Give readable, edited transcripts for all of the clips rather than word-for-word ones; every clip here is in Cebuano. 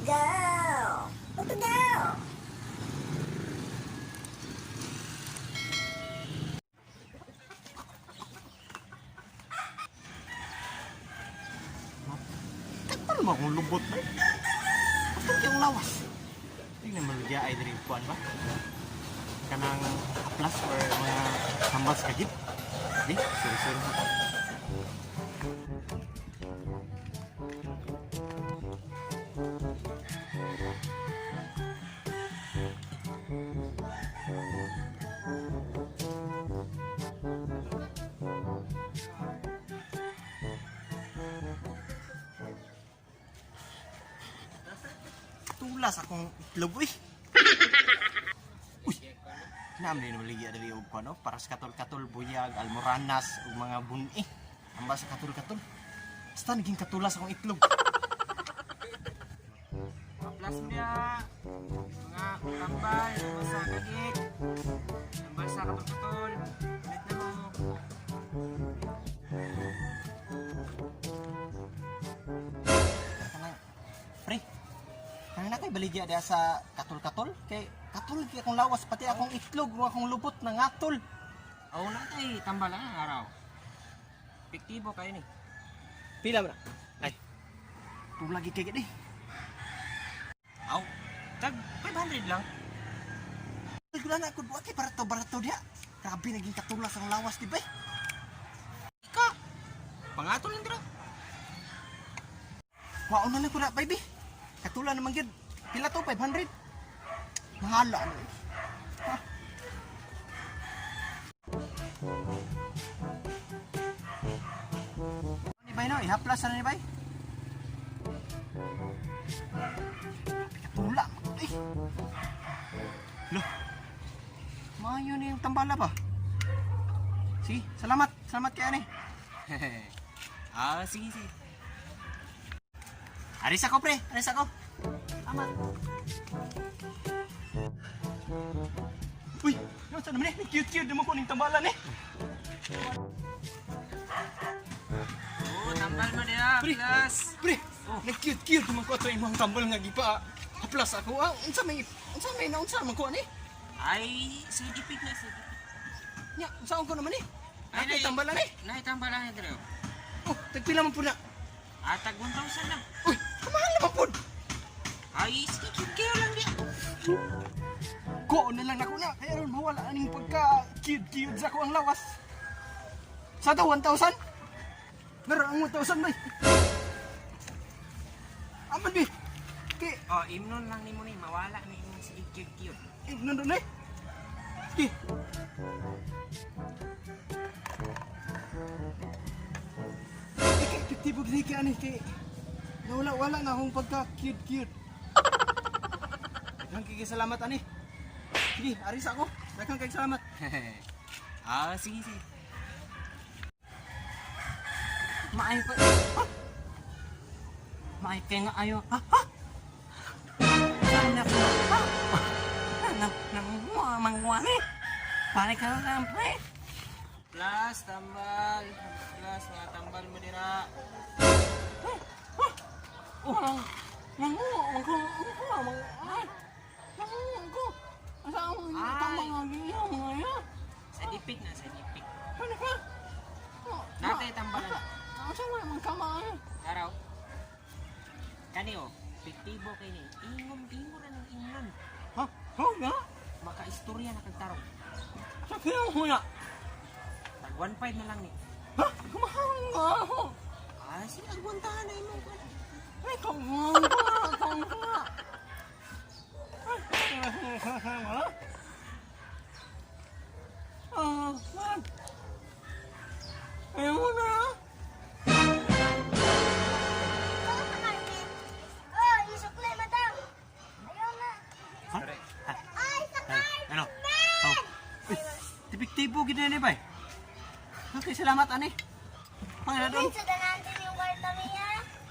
Go! Go! Katol mo akong lubot ba? Katol kayong lawas. Tingnan mo lugya ay diri kuan ba? Kanang aplas or mga sambal sa kagid. Di, suri-suri mo. Tulas akong itlog uy. Uy. Naam din naman ligya diri og kuan, no? Para sa katol-katol, buyag, almoranas ug mga buni. Amba sa katol-katol. Basta naging katulas akong itlog. Plus niya, mga tambal, tambal sa kagit, tambal sa katol-katol, ulit na mo. Kanang pre. Kanang na kay baligya diha sa katol-katol kay katol kay akong lawas pati akong itlog ug akong lubot na ngatol. Oo na tayo, tambal ang araw. Epektibo kayo ni. Pila ba na? Ay. Tulagi kay gid eh. Aw, tag 500 lang. Wala na ako buhat kay barato-barato diha. Grabe naging katulas ang lawas di ba? Eh? Ika, pangatol lang dira. Waon na lang ko na, baby. Katula naman gyud. Pila to 500. Mahala na. Eh. Ha? Ni bay no, ihaplas na ni bay. Grabe katula. Eh. Lo. Maayo na yung tambala ba? Sige, salamat. Salamat kay ani. Ah, sige, sige. Aris ako, pre. Aris ako. Amat. Uy, ano sa naman eh? Cute-cute naman ko ning tambalan eh. Oo, tambal mo dira, Pre. plus. Pre, nag-cute-cute naman ko ato imong tambal nga gipa. Haplas ako. Ah, unsa may naunsa man ko ani? Ay, CDP na, CDP. Nya, unsa ko naman eh? Ay, Ay, tambalan eh. Nay, tambal lang dira. Oh, tagpila man po na. Ah, tag 1,000 lang. Uy, kamahal naman po. Ay, sige, cute kayo lang dira. Ko na lang nako na. Kaya ron mawala aning pagka cute-cute sa ko ang lawas. Sa to 1,000? Meron ang 1,000 bay. Aman bi. Kay Oh, imnon lang nimo ni, mawala na imong sige cute cute. eh, nandun eh. Sige. Eh, kay tibog ni kay ani kay nawala wala na akong pagka cute cute. Daghang kay salamat ani. Sige, aris ako. Daghang kay salamat. Ah, sige, sige. Maay pa. Ha? Maay kay nga ayo. Ha? Ha? Sana ko. Ha? Nang nang mangwani. Pare ka lang, pre. Plus, tambal. Plus, mga tambal mo dira. Oh. Mangu, mangu, mangu, mangu. Ay. Mangu, mangu. Asa ang Ay. tambang ang giyo mga ya? Sa dipik na, sa dipik. Ano ka? Natay tambalan. Asa man man kama ay. Araw. Kani oh, epektibo kay ni. Ingom, ingo ra ng ingnon. Ha? Oh nga? Makaistorya na kag tarong. Sa kaya mo na. Tag 1.5 na lang ni. Ha? Kumahal nga ako. Ah, sige, agwantahan na imong kuan. Ay, kung nga, kung nga. Ay, ah, man. Ayaw mo na. Oh, isukli, madam! Ayaw na! Ay, sa Carmen! Ano? Oh. Uy, tibik-tibo gid na ni bay. Okay, salamat ani. Pangaladon. Minsan na natin yung kwarta niya.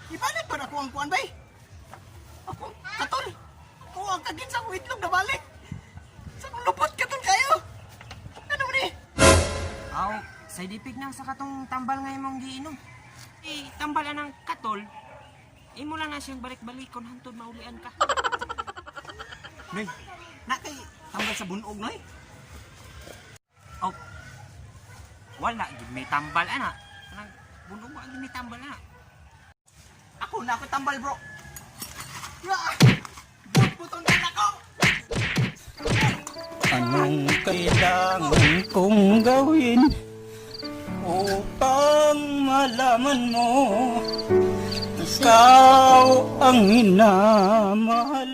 Ibalik pa na ko ang kuan bay. Ako katol. Ako ang kagit sa akong itlog na balik. Sa akong lupot katol kayo. Ano man eh? Aw, sa dipik na sa katong tambal nga imong giinom. Eh, tambal anang katol. Imo lang na siyang balik-balikon hantod maulian ka. Noy, na kay tambal sa bunog, Noy. Oh. Wala gid may tambal ana. Kanang bunog wa gid may tambal ana. Ako na ako tambal, bro. Ah! Butbuton na ako. Anong kailangan kong gawin upang malaman mo ikaw ang minamahal?